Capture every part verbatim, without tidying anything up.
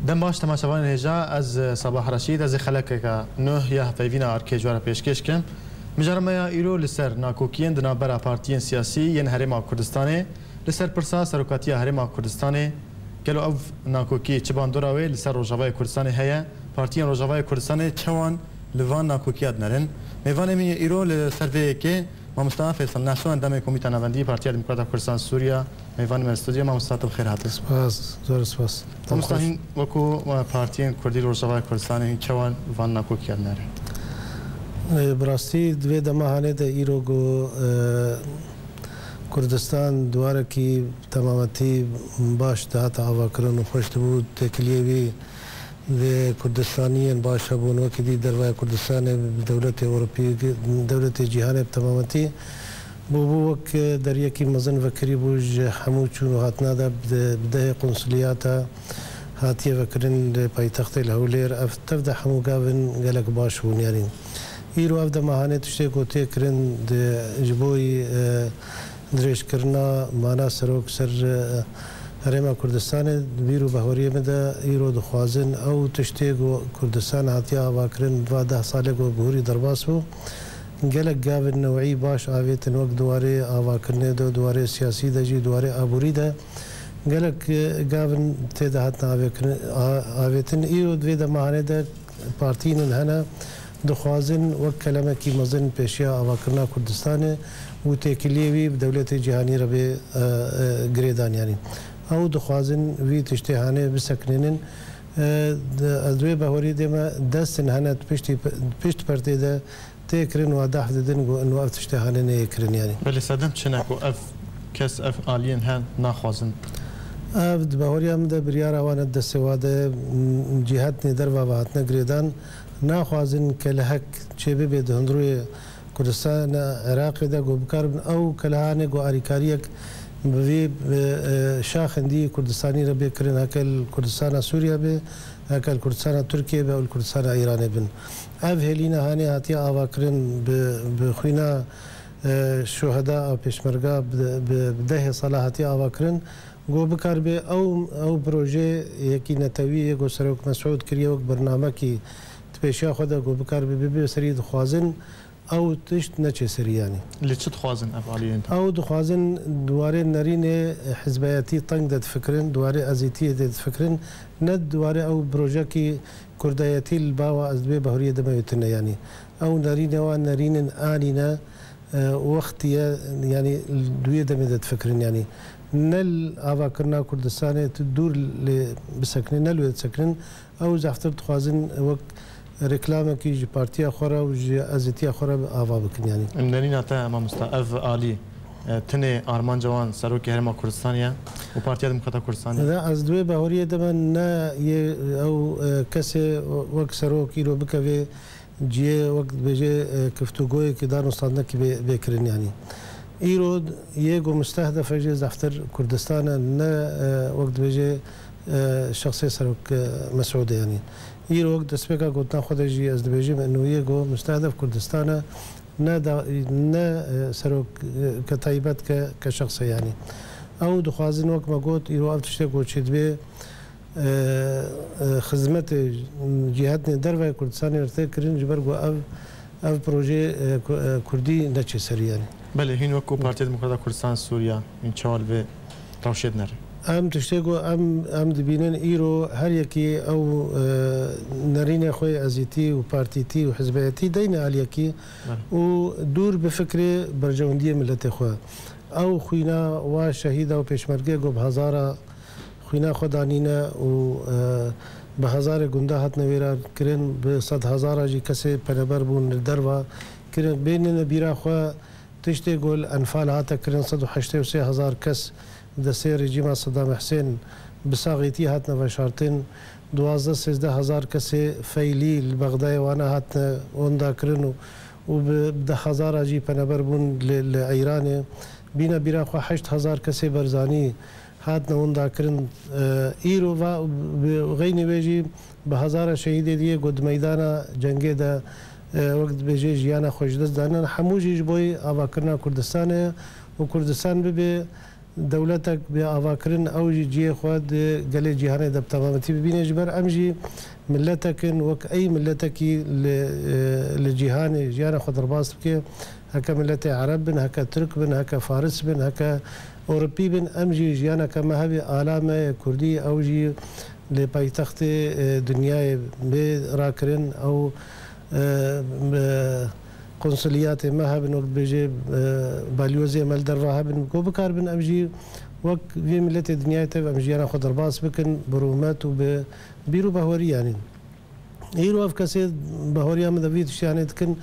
Dem baş temaşevanên hêja, ez, e, Sabah Reşîd, ez ê xelekeke nuh ya hevpeyvîna Arkê ji we re pêşkêş kim. Mijara me ya îro li ser nakokiyên di navbera partiyên siyasî yên Herêma Kurdistanê, li ser pirsa serokatiya Herêma Kurdistanê, gelo ev nakokî çi bandora wê li ser Rojavayê Kurdistanê heye? Partiyên Rojavayê Kurdistanê çawan li van nakokiya dinerin? Mêvanê min yê îro li ser vê yekê Mamosta Feysel Nehso, endamê Komîta Navendî Partiya Demokrata Kurdistan Sûriya, mêvanê me li stûdyo. Mamosta, tu bi xêr hatî. Spas, zor spas. Mamosta, hîn wekû, e, partiyên Kurdî li Rojavayê Kurdistanê hîn çawa van nakokiyan nere? E, bi rastî di vê dema hanê de îro ku, e, Kurdistan duwarekî temametî baş dihate avakirin û xweş dibû têkiliyê wî Lê Kurdistaniyên baş hebûn, wekî dî dervaya Kurdistanê bi dewletê Ewropî, dewletê cîhanê bi temametî bûbû wek deriyekî mezin vekirî bû ji hemû çûn û hatina de bi, bi dehê qonsuliyata hatiye vekirin li paytextê li Hewlêr. Ev tev de hemû gavin gelek baş bûn. Yanî îro ev dema hanê tiştê ku tê kirin di, ji bo yî, e, dirêjkirina mana serok ser, e, Herêma Kurdistanê, di bîr û baweriyê min de îro dixwazin ew tiştê ku Kurdistan hatiye avakirin va deh salê ku bihûrî derbas bû, gelek gavên newî baş avêtin, wek di warê avakirinê de, di warê siyasî de jî, di warê aborî de gelek, e, gavin tê de hatin avêkirin-, a-, avêtin. Îro di vê dema hanê de partiyên hene dixwazin wek kelemekî mezin pêşiya avakirina Kurdistanê û têkiliyê wî bi dewletê cîhanî re bê, e, e, girêdan. Yanî ew dixwazin vî tiştê hanê bisekinînin. E, di, ez di wê bawerî de me destin hene di piştî, pişt perdê de tê kirin û dehf didin ku ino ev tiştê hanê neyê kirin. Yanî Belê, sedem çi ne ku ev kes, ev aliyên he naxwazin? Ev di baweriya min de biryara wan e, destê wa de, m, cîhetnê derva ve hatine girêdan, naxwazin kelehek çêbibe di hundirûyê Kurdistana Iraqê de ku bikaribin ew kelehanê ku alîkariyek bi vî, bi, e, şaxên dî Kurdistanî re bê kirin, heke li Kurdistana Sûriye be, heke li Kurdistana Tirkiye be û li Kurdistana Îranê bin. Ev hêlîna hanê hatiye avakirin bi, bi xwîna, e, şuheda a pêşmerga bi, bi, bi dehê sala hatiye avakirin. Ku bikaribe ew, ew proje yekî netewî yê ku Serok Mesûd kiriye wek bernamekî di pêşiya xwe de ku bikaribe bibe serî dixwazin ew tişt neçe serî yanî. Lê çi dixwazin ev aliyên? Ew dixwazin di warê nerînê hizbeyetî teng de difikirin, di warê ezîtiyê de difikirin, ne di warê ew projekî kurdayetî li bawa ez di wê bahuriyê de me wê tune yanî. Ew nerînê wan nerînên anî ne, e, wextî ye, yanî di wê demê de difikirin yanî. Ne li avakirina Kurdistanê tu dûr lê bisekinin, ne li wê disekinin. Ew zehftir dixwazin wek reklamekî ji partiya xwe re û ji ezîtiya xwe re ava bikin yanî. Em nerîna te, mamosta, ev alî, e, tenê armanca wan Serokê Herêma Kurdistanê ye û Partiya Demokrata Kurdistanê? Ne, ez di wê bahuriyê de me ne yê ew, e, kesê wek serok îro bikeve ciyê wek dibêje, e, kiftugoyekî danûstandinekî bê, bê kirin yanî. Îro yê ku mustehdef e jê zehftir Kurdistan e, ne, e, wek dibêje, e, şexsê Serok, e, Mesûdê yanî. Îro wek destpêka gotina xwe de jî ez dibêjim, ino yê ku mustehdef Kurdistan e, ne da, ne, e, serok, e, ke taybet ke, ke şexsê yanî. Ew dixwazin wek me got, îro ev tiştê ku çêdibe, e, e, xizmetê cîhetnê dervayê Kurdistanê li te kirin, ji ber ku ev, ev projê, e, ku-, e, Kurdî neçe serî yanî. Belê, hîn wek ku Partiya Demokrata Kurdistan Sûriya, hîn çawa li vê rewşê dinerin? Em tiştê ku em, em dibînin îro her yekî ew, e, nerînê xwe yê ezîtî û partîtî û hizbeyetî deyne aliyekî Belê. Û dûr bifikire berjewendiyê miletê xwe. Ew xwîna wa şehîda û pêşmergê ku bi hezara xwîna xwe danîne û, e, bi hezarê gunda hatine wêra kirin, bi sed hezara jî kesê peneber bûn li derva kirin. Bênine bîra xwe tiştê ku li Enfal hate kirin, sed û heştê û sê hezar kes destê rejîma Sedam Husên bi saxîtî hatine veşartin, duwazdeh sêzdeh hezar kesê feylî li Bexdayê wana hatine winda kirin û, û bi deh hezara jî peneber bûn li, li Îranê. Bîne bîra xwe heşt hezar kesê Berzanî hatine winda kirin. E, îro va, bi xeynî wê jî bi hezara şehîdê diyê ku di meydana cengê de, e, wek dibêje jiyana xwe ji dest dane. Hemû jî ji bo yî avakirina Kurdistanê ye û Kurdistan bibe dewletek bê avakirin, ew jî cihê xwe di gelê cîhanê de bi temametî bibîne. Ji ber em jî miletek in, wek ey miletekî li, e, li cîhanê jiyana xwe derbas bike. Heke miletê Ereb bin, heke Tirk bin, heke Faris bin, heke Ewropî bin, em jî jiyaneke me hebe, ala me ye Kurdî, ew jî li paytextê, e, dinyayê bê rakirin, ew, e, e, konsuliyatê me hebin, wek dibêje, e, balyozê me li derva hebin, ku bikaribin em jî wek vê miletê dinyayê tev em jiyana xwe derbas bikin, bi rûmet û bi bîr û behwerî yanî. Îro ev kesê bahoriya min de vî tiştiyanê dikin,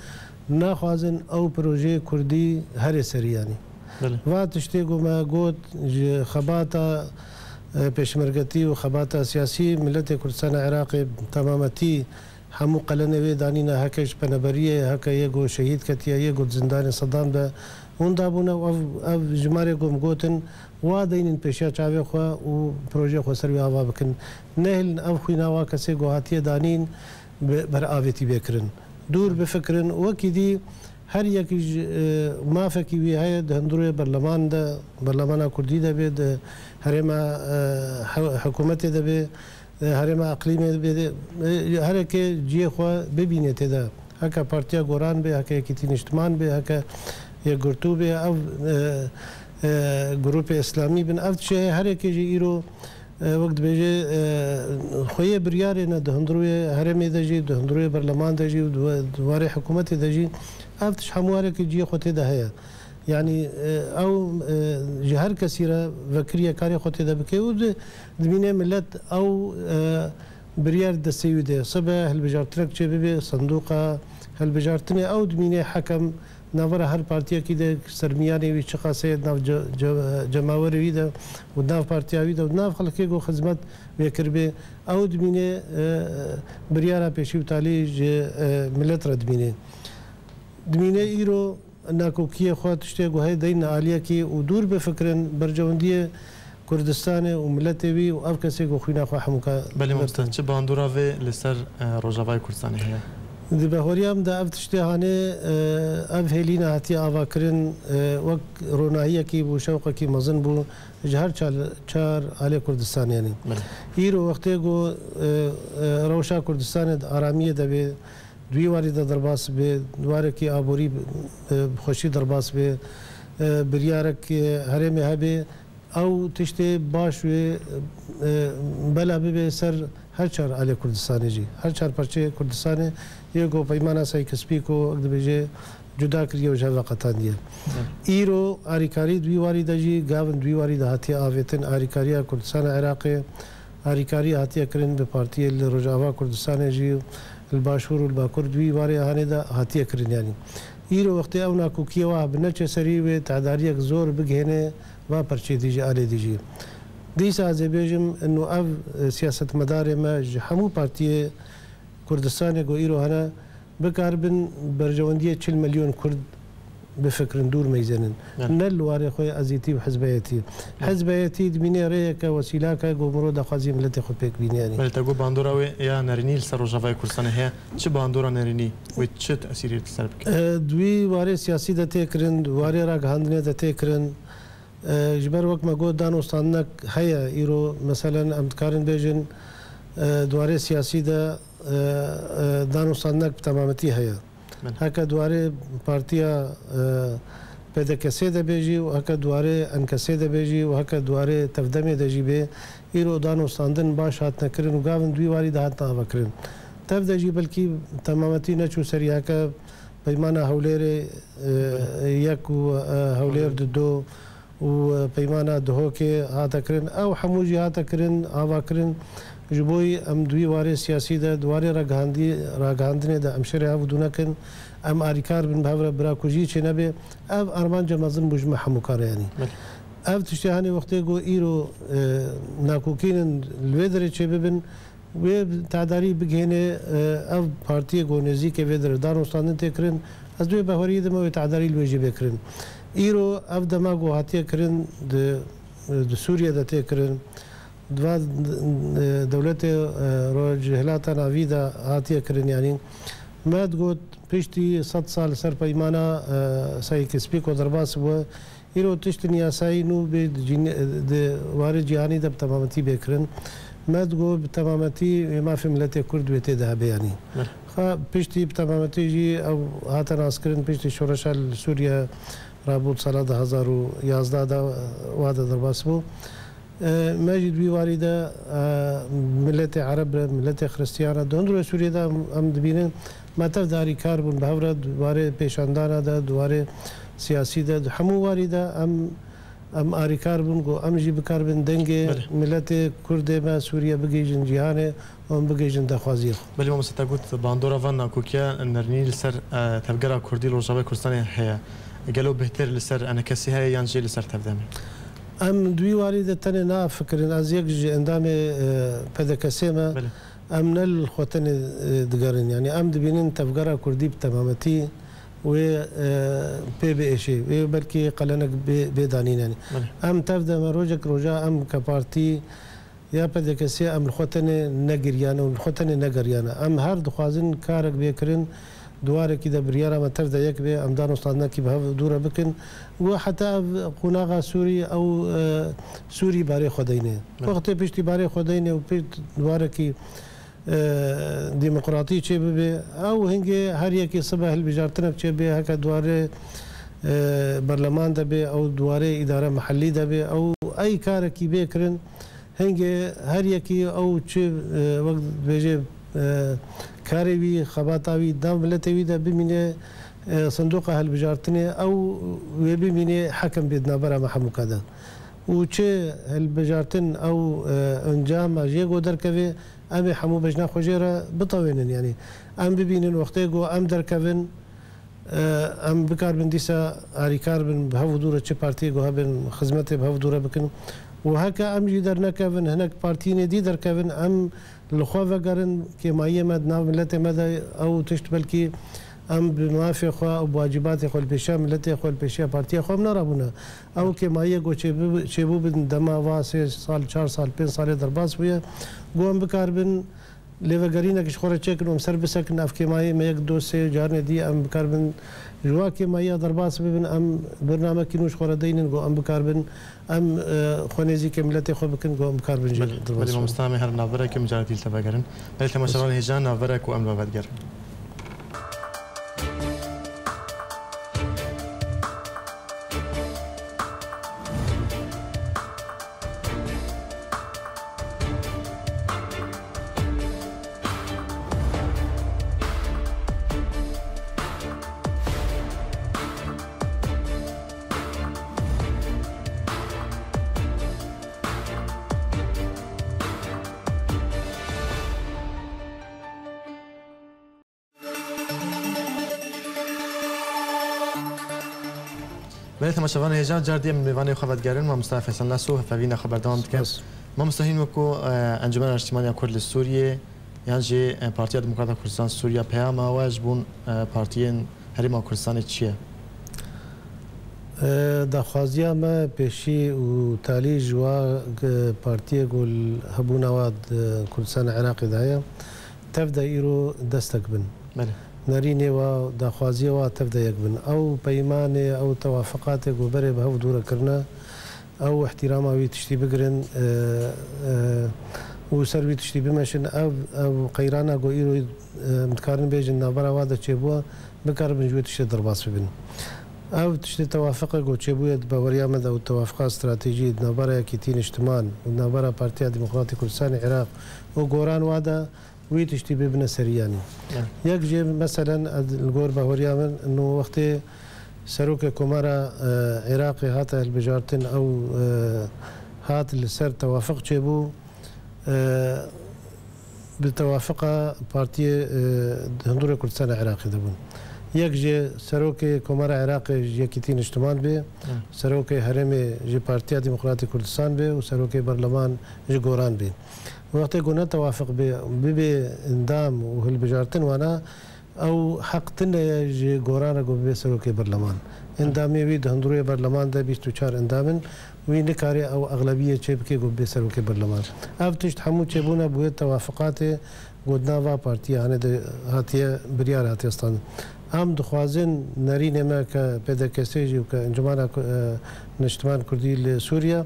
naxwazin ew projeyê Kurdî herê serî yanî. Belê. Va tiştê ku me got ji xebata, e, pêşmergetî û xebata siyasî miletê Kurdistana Iraqê temametî hemû qelenê wê danîne, heke ji peneberiyê, heke yê ku şehîd ketiye, yê ku di zindanê Sedam de winda bûne û ev, ev jimarê ku min gotin, wa deynin pêşiya çavê xwe û projeyê xwe ser wê ava bikin. Nehêlin ev xwîna wa kesê ku hatiye danîn bi, ber avêtî bê kirin. Dûr bifikirin. Wekî dî her yekî ji, e, mafekî wî heye di hundirê berleman de, berlemana Kurdî de bê, di herêma, e, he-, hikûmetê de bê, e, herêma eqlîmê de bê, e, hereke cihê xwe bibîne tê de. Heke Partiya Goran bê, heke Yekîtî Niştiman bê, heke Yekgirtû bê, ev, e, e, grûpê îslamî bin, ev tiştê heye. Hereke jî îro, e, wek dibêje, e, xweyê biryarê ne di hundirê herêmê de jî, di hundirê berleman de jî û di we-, di warê hikûmetê de jî, ev tişt hemû hereke cihê xwe tê de heye. Yanî, e, ew, e, ji her kesî re vekiriye karê xwe tê de bike û di, dimîne milet ew, e, biryar destê wî de. Sibe hilbijartinek çêbibe, sindoqa hilbijartinê ew dimîne hekem navbera her partiyekî de sermiyanê wî çiqas heye, nav ce-, ce-, cemawerê wî de û nav partiya wî de û nav xelkê ku xizmet wê kiribê, ew dimîne, e, biryara pêşî û talî ji, e, milet re dimîne. Dimîne îro nakokiyê xwe tiştê ku heye deyne aliyekî û dûr bifikirin berjewendiyê Kurdistanê û miletê wî û ev kesê ku xwîna xwe hemûka Belê mamoste, çi bandora vê li ser, e, Rojavayê Kurdistanê heye? Di bahoriya min de ev tiştê hanê, e, ev hêlîna hatiye avakirin, e, wek ronahiyekî bû, şewqekî mezin bû ji her çar, çar alê Kurdistanê yanî. Belê. Îro wextê ku, e, e, rewşa Kurdistanê di aramiyê de bê, di wî warî de derbas bê, di warekî aborî, e, bi xweşî derbas bê, e, biryarek, e, herêmê hebê, ew tiştê baş wê, e, bela bibe ser her çar alê Kurdistanê jî. Her çar parçeyê Kurdistanê yê ku Peymana Sykes-Picot, wek dibêje, cuda kiriye û ji hev ve qetandiye. Evet. Îro arîkarî di wî warî de jî, gavin di wî warî de hatiye avêtin, arîkariya Kurdistana Iraqê, arîkarî hatiye kirin bi partiyê li Rojava Kurdistanê jî, li Başûr û li Bakur di wî warê hanê de hatiye kirin yanî. Îro wextê ew nakokiyê wa bi neçe serî wê tedariyek zor bigihêne va perçê dî jî, alê dî jî. Dîsa ez ê bêjim, ino ev, e, siyasetmedarê me ji hemû partiyê Kurdistanê ku îro hene, bikaribin berjewendiyê çil milyon Kurd bifikirin, dûr meyzênin. Evet. Ne li warê xwe yê ezîtî û hizbeyetî. Evet. Hizbeyetî dimîne rêyeke, wesîlake ku mirov daxwazî miletê xwe pêk bîne yanî. Belê, te got bandora wê ya nerînî li ser Rojavayê Kurdistanê heye. Çi bandora nerînî wê çi tesîrê li ser bike? E, di wî warê siyasî de tê kirin, di warê ragihandinê de tê kirin. E, ji ber wek me got, danûstandinek heye îro, meselen, em dikarin bêjin, e, di warê siyasî de, e, e, danûstandinek bi temametî heye. Belê. Heke di warê partiya, e, P D K S de bê jî û heke di warê N K S de bê jî û heke di warê Tevdemê de jî bê, îro danûstandin baş hatine kirin û gavin di wî warî de hatine avakirin. Tev de jî belkî temametî neçû serî, heke Peymana Hewlêrê, e, yek û, e, Hewlêr Hewlêr. Dido û, e, Peymana Duhokê hate kirin. Ew hemû jî hate kirin, ava kirin. Ji bo yî em di wî warê siyasî de, di warê ragihandî-, ragihandinê de em şerê hev dû nekin. Em arîkar bin bi hev re, birakujî çê nebe. Ev armanca mezin bû ji me hemûkan re yanî. Belê. Ev tiştê hanê wextê ku îro, e, nakokînin li wê derê çê bibin, wê tedarî bigihêne, e, ev partiyê ku nêzîkê vê derê danûstandin tê kirin, ez di wê bahweriyê de me wê tedarî li wê jî bê kirin. Îro ev dema ku hatiye kirin di, di Sûriye de tê kirin, di va, e, dewletê, e, Rojhilata Navî de hatiye kirin, yanî me digot piştî sed sal ser peymana, e, Sykes-Picot derbas bû, Îro tiştin yasayî nû bê di cîn-, di warê cîhanî de bi temametî bê kirin. Me digot bi temametî wê mafê miletê Kurd wê tê de hebe yanî. Belê. Xa piştî bi temametî jî ew hate naskirin, piştî şoreşa li Sûriye rabû di sala du hazar û yazdeh de, wa de derbas bû. E, me jî di wî warî de, e, miletê Ereb re, miletê Xristiyan re, di hundirê Sûriyê de em, em dibînin, me tev de alîkar bûn, bi hev re di warê pêşandana de, di warê siyasî de, di hemû warî de em, em alîkar bûn ku em jî bikaribin dengê Belê. miletê Kurdê me Sûriye bigihîjin cîhanê û em bigihîjin daxwaziyê xwe. Belê mamoste, te got bandora van nakokiya nerînî li ser, e, tevgera Kurdî li Rojavayê Kurdistanê heye. Gelo bêhtir li ser enekesî heye yan jî li ser tevdemê? Em di wî warî de tenê nafikirin. Ez yek ji endamê, e, P D K S'ê me. Belê. Em ne li xwe tenê, e, digerin. Yanî em dibînin tevgera Kurdî bi temametî wê, e, pê biêşê. Wê belkî qelenek bê, bê danîn yanî. Belê. Em tev de me rojek roja em ke partî ya P D K S'ê em li xwe tenê negiriyane û li xwe tenê negeriyane. Em her dixwazin karek bê kirin, di warekî de biryara me tev de yek bê, em danûstandinekî bi hev dû re bikin. Û heta ev qonaxa Sûrî, ew, e, Sûrî barê xwe deyne. Evet. Wextê piştî barê xwe deyne û pê di warekî, e, demokratî çê bibe, ew hingê her yekê sibe hilbijartinek çê bê, heke di warê, e, berleman de bê, ew di warê îdare mehellî de bê, ew ey karekî bê kirin, hingê her yekî ew çi, e, wek dibêje, e, karê wî, xebata wî, nav miletê wî de bimîne, e, sindoqa hilbijartinê, ew wê bimîne hekim bê di navbera me hemûka de. Û çi hilbijartin ew, e, encama jê ku derkeve, em ê hemû bejna xwe jê re bitewênin. Yanî em bibînin wextê ku em derkevin, e, em bikaribin dîsa alîkar bin, bi hev û dû re çi partiyê ku hebin, xizmetê bi hev û dû re bikin. Û heke em jî dernekevin, hinek partiyên ê dî derkevin, em li xwe vegerin, kêmayiyê me di nav miletê me de, ew tişt belkî em bi mafê xwe û bi wacîbatê xwe li pêşiya miletê xwe, li pêşiya partiya xwe em nerabûne. Ew kêmayiyê ku çêbû-, çêbû bin dema va sê sal, çar sal, pênc salê derbas bûye, ku em bikaribin lêvegerînek ji xwe re çêkin û em ser bisekin, ev kêmayiyê me yek, do, sê carinê dî em bikaribin ji wa kêmayiya derbas bibin, em bernamekî nû ji xwe re deynin, ku em bikaribin, em, e, xwe nêzîkê miletê xwe bikin, ku em bikaribin jî Belê, derbas belê, bibin. Mamoste, em ê herin navberekê em carekî li te vegerin. Belê, temaşevanê hêja, navberek û em li we vedigerin. Belê, temaşevanê hêja, car dî em mêvanê xwe vedigerin, Mamosta Feysel Naso, hevpeyvîna xwe berdewam dikin. Spas. Mamosta, hîn wekû, e, Encûmena Niştimanî ya Kurd li Sûriyê, yan jî, e, Partiya Demokrata Kurdistan Sûriya, peyama we ji bo, e, partiyên Herêma Kurdistanê çi ye? E, daxwaziya me pêşî û talî ji wa, e, partiyê ku li hebûna wa di Kurdistana Iraqê de heye, tev de îro destek bin. Belê. Nerînê wa, daxwaziya wa tev de yek bin. Ew peymanê, ew tewafiqatê ku berê bi hev dû re kirine, ew îhtîrama wî tiştî bigirin, e, e, û ser wî tiştî bimeşin. Ev, ev qeyrana ku îro, e, em dikarin bêjin navbera wa de çêbûye, bikaribin ji wê tiştê derbas bibin. Ev tiştê tewafiqe ku çêbûye di baweriya me de û tewafiqa stratejî di navbera Yekîtî Niştiman û di navbera Partiya Demokratîk Kurdistanê Iraq û Goran wa de, wî tiştî bibine serî yanî. Evet. Yek jê meselen, ez li gor bahweriya min, no wextê Serokê Komara, e, Iraqê hate hilbijartin, ew, e, hat li ser tewafiq çêbû, e, bi tewafiqa partiyê, e, di hundirê Kurdistana Iraqê de bûn. Yek jê Serokê Komara Iraqê ji Yekîtî Niştiman bê, Evet. Serokê Herêmê ji Partiya Demokratîk Kurdistan bê û Serokê Berleman ji Goran bê. Wextê ku ne tewafiq bê, bibê endam û hilbijartin wana, ew heq tune ye ji Goran re ku bibê serokê berleman. Endamê wî di hundirûyê berleman de bîst û çar endam in, wî nikare ew exlebiyê çêbike ku bibê serokê berleman. Ev tişt hemû çêbûne bi wê tewafiqatê ku di nava partiyê hane de hatiye, biryar hatiye standin. Em dixwazin nerînê me ke P D K S jî û ke Encûmena Ku-, e, Niştiman Kurdî li Sûriye,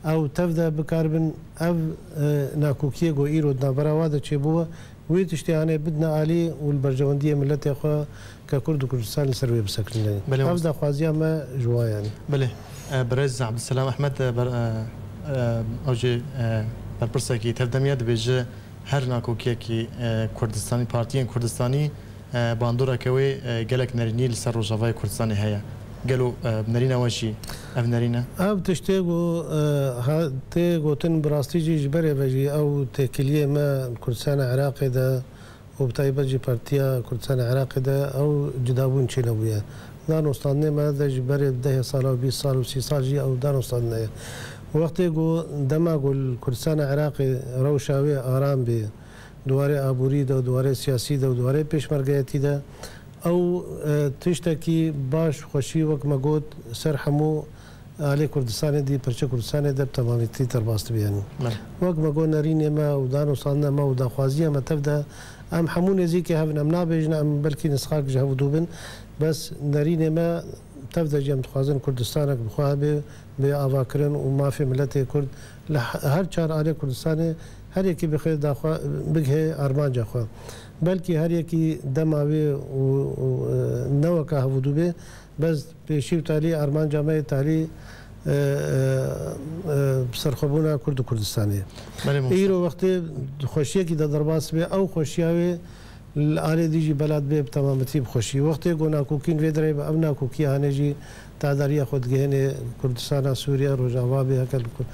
ew tev de bikaribin ev, e, nakokiyê ku îro di navbera wa de çêbû, wê tiştê hanê bidine alî û li berjewendiyê miletê xwe ke Kurd û Kurdistan li ser wê bisekirîne. Belê, Ev mamoste. daxwaziya me ji wa yanî. Belê. E, birêz Abdulselam Ehmed, e, ber-, e, e, ew jî, e, berpirsekî tevdemiya dibêje her nakokiyekî, e, Kurdistanî, partiyên Kurdistanî, e, bandoreke wê, e, gelek nerînî li ser Rojavayê Kurdistanê heye. Gelo, e, nerîna we jî ev nerîn e? Ev tiştê ku, e, ha, tê gotin bi rastî jî ji berê ve jî ew têkiliyê me li Kurdistanê Iraqê de û bi taybet jî Partiya Kurdistanê Iraqê de ew cidabûn çênebûye. Danûstandinê me de ji berê dehê sala û bîst sal û sî sal jî ew danûstandine ye. Wextê ku dema ku li Kurdistanê Iraqê rewşa wê aram bê, di warê aborî de, di warê siyasî de û di warê pêşmergeyetî de, ew, e, tiştekî baş, xweşî, wek me got, ser hemû alê Kurdistanê dî, pirçe Kurdistanê de bi temametî derbas dibe yanî. Belê. Wek me got, nerînê me û danûstandina me û daxwaziya me tev de, em hemû nêzîkî hev in, em nabêjin, em belkî nisxak ji hev dû bin, bes nerînê me tev de jî em dixwazin Kurdistanek bi xwe hebe, bê avakirin û mafê miletê Kurd li he-, her çar alê Kurdistanê her yekî bixê daxwa-, bigihê armanca xwe. Belkî her yekî dema wê û, û, e, ne weka hevûdû bê, bes pêşî û talî armanca me yê talî, e, e, e, serxwebûna Kurd û Kurdistanê. Belê, mamoste. Îro wextê xweşiyekî de derbas bê, ew xweşiya wê li alê dî jî bela dibe bi temametî bi xweşî. Wextê ku nakokîn vê derê be, ev nakokî hanê jî tadariya xwe digihêne Kurdistana Sûriye, Rojava bê, heke li Kur-,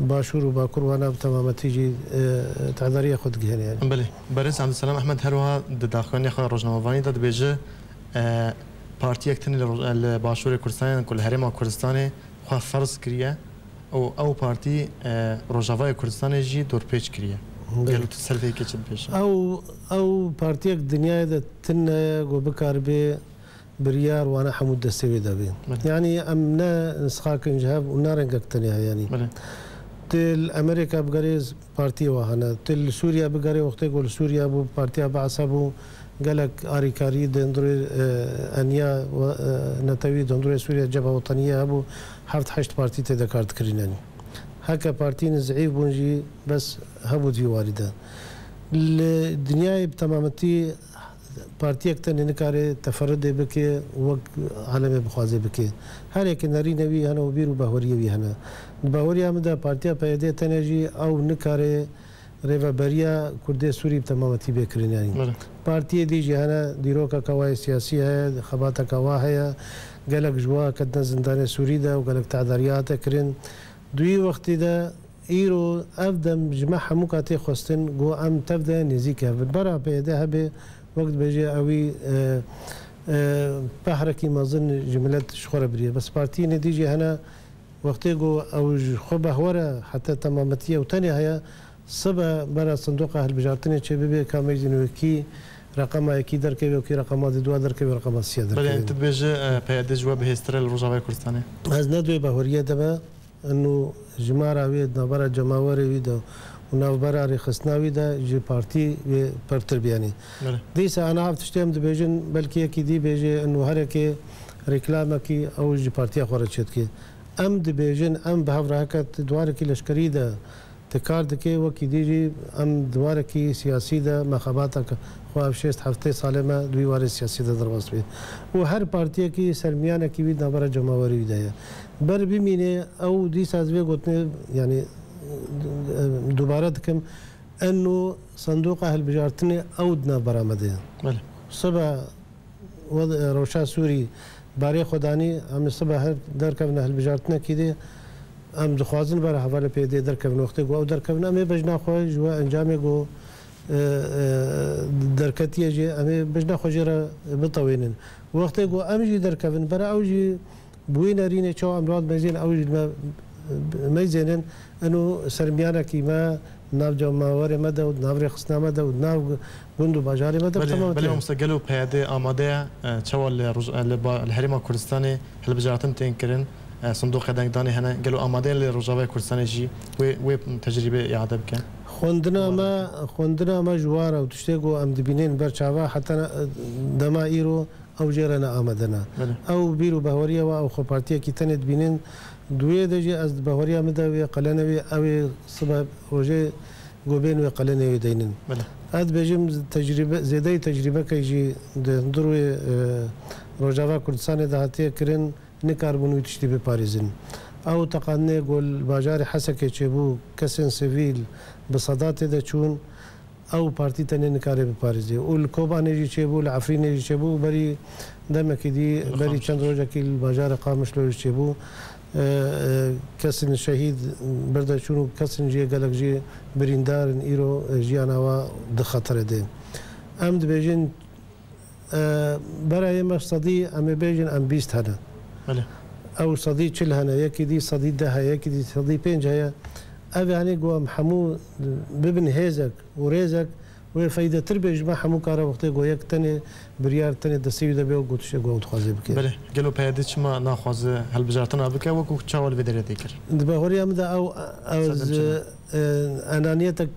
Başûr û Bakur wana bi temametî jî, e, tadariya xwe digihêne yanî. Belê. Berêz Abdulselam Ehmed her wiha di daxuyaniya xwe ya rojnamevanî de dibêje, e, partiyek tenê li roj-, li Başûrê Kurdistanê ku li Herêma Kurdistanê xwe ferz kiriye û ew partî, e, Rojavayê Kurdistanê jî dorpêç kiriye. Belê. Gelo tu ser vê yekê çi dibêjî? Ew, ew partiyek dinyayê de tune ye ku bikaribe biryar wana hemû destê wê de bê. Belê. Yanî em ne nisxakin ji hev û ne rengek tenê heye yanî. Belê. Tu li Amerîka bigerê partiyê wa hene. Tu li Sûriye bigerê wextê ku li Sûriye bû, partiya Be'sa bû, gelek arîkarî di hundirê, e, eniya we-, e, netewî di hundirê Sûriye Cebhe Weteniyê hebû, heft heşt partî tê de kar dikirin yanî. Heke partiyên zîf bûn jî bes hebû di vî warî de. Li dinyayê bi temametî partiyek tenê nikare teferidê bike wek alemê bixwaze bike. Her yekê nerînê wî hene û bîr û bahweriyê wî hene. Di bahweriya min de partiya P Y D tenê jî ew nikare rêveberiya Kurdê Sûrî bi temametî bê kirin yanî. Belê. Partiyê dî jî hene, dîrokeke wayê siyasî heye, xebateke wa heye, gelek ji wa ketine zindanê Sûrî de û gelek tedariya hate kirin. Di wî wextî de îro ev dem ji me hemûka tê xwestin ku em tev de nêzîk hev bin. Bera P Y D hebe, wek dibêje ewî, e, e, pehrekî mezin ji milet ji xwe re biriye. Bes partiyên dî jî hene, wextê ku ew ji xwe behwer e, heta temametî ew tenê heye, sibe bera sindoqa hilbijartinê çêbibe, ka meyzîn wekî reqema yekî derkeve, wekî reqema dî dua derkeve, reqema siya Belê, derkeve. Tu dibêje, e, P Y D ji we bihêztir e li Rojavayê Kurdistanê? Ez ne di wê bahweriyê de me, eno jimara wê di navbera cemawerê wî de û navbera rêxistina wî de ji partî wê pertir biyanî. Belê. Dîsa ana ev tiştê em dibêjin, belkî yekî dî bêje, eno herekê reklamekî ew ji partiya xwe re çêdike. Em dibêjin, em bi hev re heke di warekî leşkerî de Ti kar dike, wekî dî jî em di warekî siyasî de me xebata xwe ev şêst heftê salê me di wî warê siyasî de derbas bê. Û her partiyekî sermiyanekî wî di navbera cemawerî wî de ye. Ber bimîne ew dîsa ez vê gotinê, yanî, dubare dikim, eno sandoqa hilbijartinê ew di navbera me de ye. Belê. Sibe Wed-, rewşa Sûrî barê xwe danî, em ê sibe her derkevine hilbijartinekî dê. Em dixwazin bera hevalê P Y D'ê derkevin. Wextê ku ew derkevin, em ê bejna xwe ji we encamê ku, e, e, derketiye jê, em ê bejna xwe jê re bitewênin. Wextê ku em jî derkevin, bera ew jî bi wî nerînê çawa em li wan meyzên, ew jî li me meyzênin, eno sermiyanekî me nav cemawerê me de û nav rêxistina me de û nav gund û bajarê me de Belê, tamam belê, tê. Mamoste, gelo P Y D amade ye, e, çawa li roj-, e, li ba-, li Herêma Kurdistanê hilbijartin tên kirin, e, sindoqê dengdanê hene, gelo amade ye li Rojavayê Kurdistanê jî wê, wê tecrîbê îade bike? Xwendina me, xwendina me ji war e û tiştê ku em dibînin ber çava, heta, e, dema îro ew jê re ne amade ne. Ew bîr û bahweriya we ew xwe partiyekî tenê dibînin. Di wê de jî ez di bahweriya min de wê qelenê wê ew ê sibe rojê go bên wê qelenê wê deynin. Ez dibêjim tecrîbe, zêdeyî tecrîbekê jî di hundir wê, e, Rojava Kurdistanê de hatiye kirin, nikaribûn wî tiştî biparêzin. Ew teqandinê ku li bajarê Hesekê çêbû, kesên sivîl bi sedatê de çûn, ew partî tenê nikare biparêzê. Û li Kobanê jî çêbû, li Efrînê jî çêbû û berî demekî dî, berî çend rojekî li bajarê Qamişlo jî çêbû. E, e, kesên şehîd berde çûn û kesên jî gelek jî birîndar in, îro, e, jiyana wa di xeterê de. Em dibêjin, e, berayê me sedî, em ê bêjin em bîst hene. Belê. Ew sedî çil hene, yekî dî sedî deh heye, yekî dî sedî pênc heye. Ev, yanî, ku em hemû bibin hêzek û rêzek, wê feydetir bê ji me hemû kara wextê ku yek tenê biryar tenê destê wî de bê û ku tiştê ku ew dixwaze bike. Belê. Gelo P Y D çima naxwaze hilbijartina bike, wekû çawa li vê derê tê kir? Di bahweriya min de ew, ew, Sedem çi ne? E, enaniyetek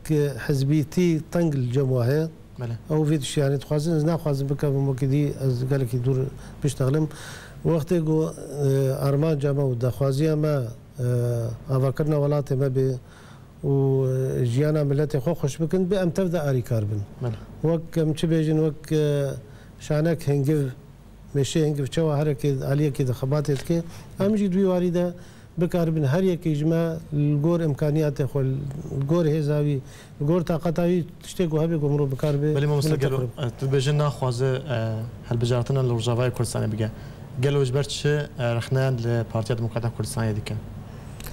hizbîtî teng li cem we heye. Belê. Ew vê tiştê, yanî, dixwazin, ez naxwazim bikevim wekî dî, ez gelekî dûr biştexlim. Wextê ku, e, armanca me û daxwaziya me, e, avakirina welatê me bê û, e, jiyana miletê xwe xweş bikin, bê em tev de arîkar bin. Belê. Wek em çi bêjin, wek, e, şanek hingiv, mêşê hingiv çawa herekê aliyekê de xebatê dike, em jî di wî warî de bikaribin her yekê ji me li gor imkaniyatê xwe, li gor hêza wî, li gor taqeta wî tiştê ku hebe ku mirov bikaribe. Belê mamoste, gelo, e, tu dibêje naxwaze, e, hilbijartina li Rojavayê Kurdistanê bike. Gelo ji ber çi, e, rexneyan li Partiya Demokrata Kurdistanê dike?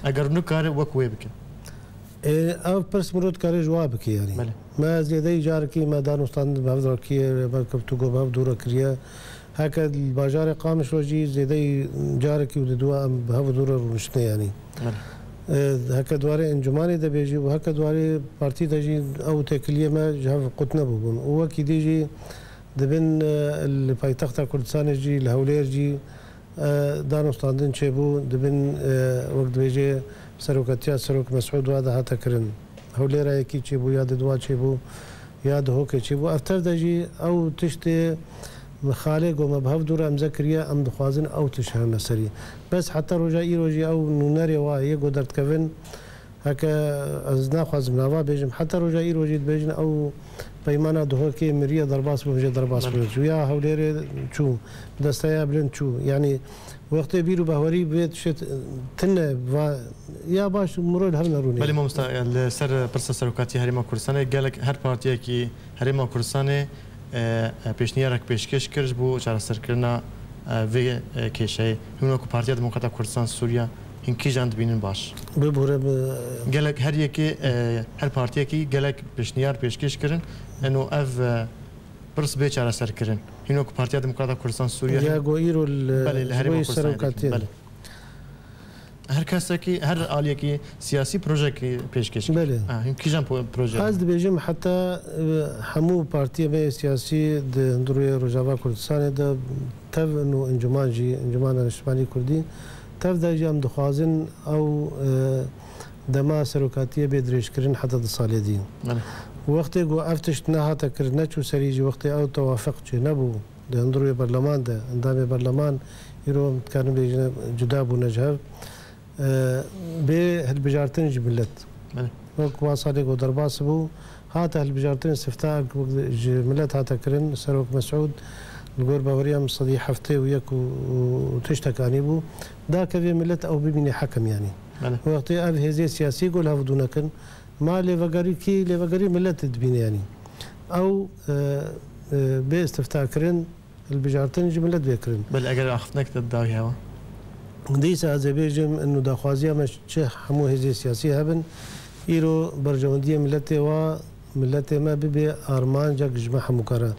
Eger nikare wek wê bike? E, ev pirs mirov dikare ji wa bike, yanî. Belê. Me zêdeyî carekî me danûstandin bi hev de kiriye, me kiftigo bi hev dû re kiriye. Heke li bajarê Qamişlo jî zêdeyî carekî û diduwa em bi hev dû re rûniştine, yanî. Belê. E, heke di warê encûmanê de bê jî û heke di warê partî de jî ew têkiliyê me ji hev qut nebûbûn. Û wekî dî jî dibin, e, li paytexta Kurdistanê jî, li Hewlêr jî, e, danûstandin çêbû, dibin, e, wek dibêje serokatiya Serok Mesûd wa de hate kirin. Hewlêra yekî çêbû, ya diduwa çêbû, ya Dihokê çêbû. Ev tev de jî ew tiştê mixalê ku me bi hev dû re imze kiriye, em dixwazin ew tişt hewne serî. Bes heta roja îro jî ew nûnerê wa yê ku derdikevin, heke ez naxwazim nava bêjim, heta roja îro jî dibêjin ew peymana Dihokê miriye, derbas bû, jê derbas bû. Belê. Çû ya Hewlêrê çû, desteya bilind çû. Yanî wextê bîr û bahwerî bi vê tişt tune va ya baş mirov li hev nerûnê. Belê mamosta, li ser pirsa serokatiya Herêma Kurdistanê gelek her partiyekî Herêma Kurdistanê, e, e, pêşniyarek pêşkêş kir ji bo çareserkirina, e, vê, e, kêşeyê. Hûn wekû Partiya Demokrata Kurdistan Sûriye hîn kîjan dibînin baş? Bibûre bi- Gelek her yekê, e, her partiyekî gelek pêşniyar pêşkêş kirin. Eno ev, e, pirs bê çareserkirin. Hîn wekû Partiya Demokrata Kurdistan Sûriye Ya hîn- go îro li Belê, li ji Herêma bo Kurdistanê dikin. serokatiyê. Belê. Her kesekî, her aliyekî siyasî projekî pêşkêş kir. Belê. Ha, hîn kîjan po-, proje? Ez dibêjim heta, e, hemû partiyê me yê siyasî di hundirûyê Rojava Kurdistanê de tev in û encûman jî, Encûmana Niştimanî Kurdî, tev de jî em dixwazin ew, e, dema serokatiyê bê dirêjkirin heta du salê dî. Belê. Wextê ku ev tişt nehate kirin, neçû serî jî, wextê ew tewafiq çênebû, di hundirûyê berleman de, endamê berleman îro em dikarin bêjin cuda bûne ji hev. E, bê hilbijartin ji milet. Belê. Wek wa salê ku derbas bû, hate hilbijartin, sifta ji milet hate kirin, Serok Mesûd li gor baweriya min sedî heftê û yek û, û tiştek anîbû, da kevê milet ew bibîne hekim, yanî. Belê. Wextê ev hêzê siyasî ku li hev dû nekin, ma lêvegerî kî? Lêvegerî milet dibîne, yanî. Ew, e, e, bê istifta kirin, hilbijartin ji milet bê kirin. Belê, eger axiftinek te dawî hewa? Dîsa ez ê bêjim, inu daxwaziya me çi hemû hêzê siyasî hebin, îro berjewendiyê miletê wa, miletê me bibe armancek ji me hemû kare.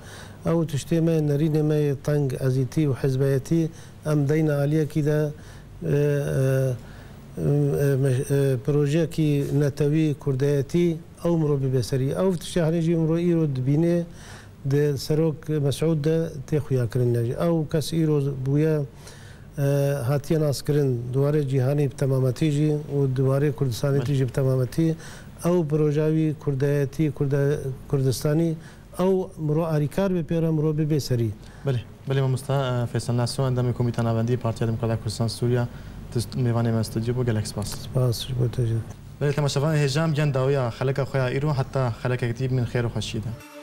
Ew tiştê me, nerînê me yê teng, ezîtî û hizbeyetî, em deyne aliyekî de, e, e, e, me-, e, projeyekî netewî, kurdeyetî, ew mirov bibe serî. Ew tiştê henê jî mirov îro dibîne, di Serok Mesûd de tê xuyakirin ne jî. Ew kes îro bûye, e, hatiye naskirin di warê cîhanî bi temametî jî û di warê Kurdistanê tî jî bi temametî. Ew proja wî kurdayetî, kurda-, Kurdistanî, ew miro arîkar be pê re miro bibe serî. Belê, belê mamosta, e, Feysel Naso, endamê Komîta Navendî Partiya Demokrata Kurdistan Sûriya, tu mêvanê me stûdyo bû, gelek spas. Spas ji bo te jî. Belê, temaşevanê hêja, em gên dawiya xeleka xwe ya îro, heta xelekek dî, bimînin xêr û xweşiyê de.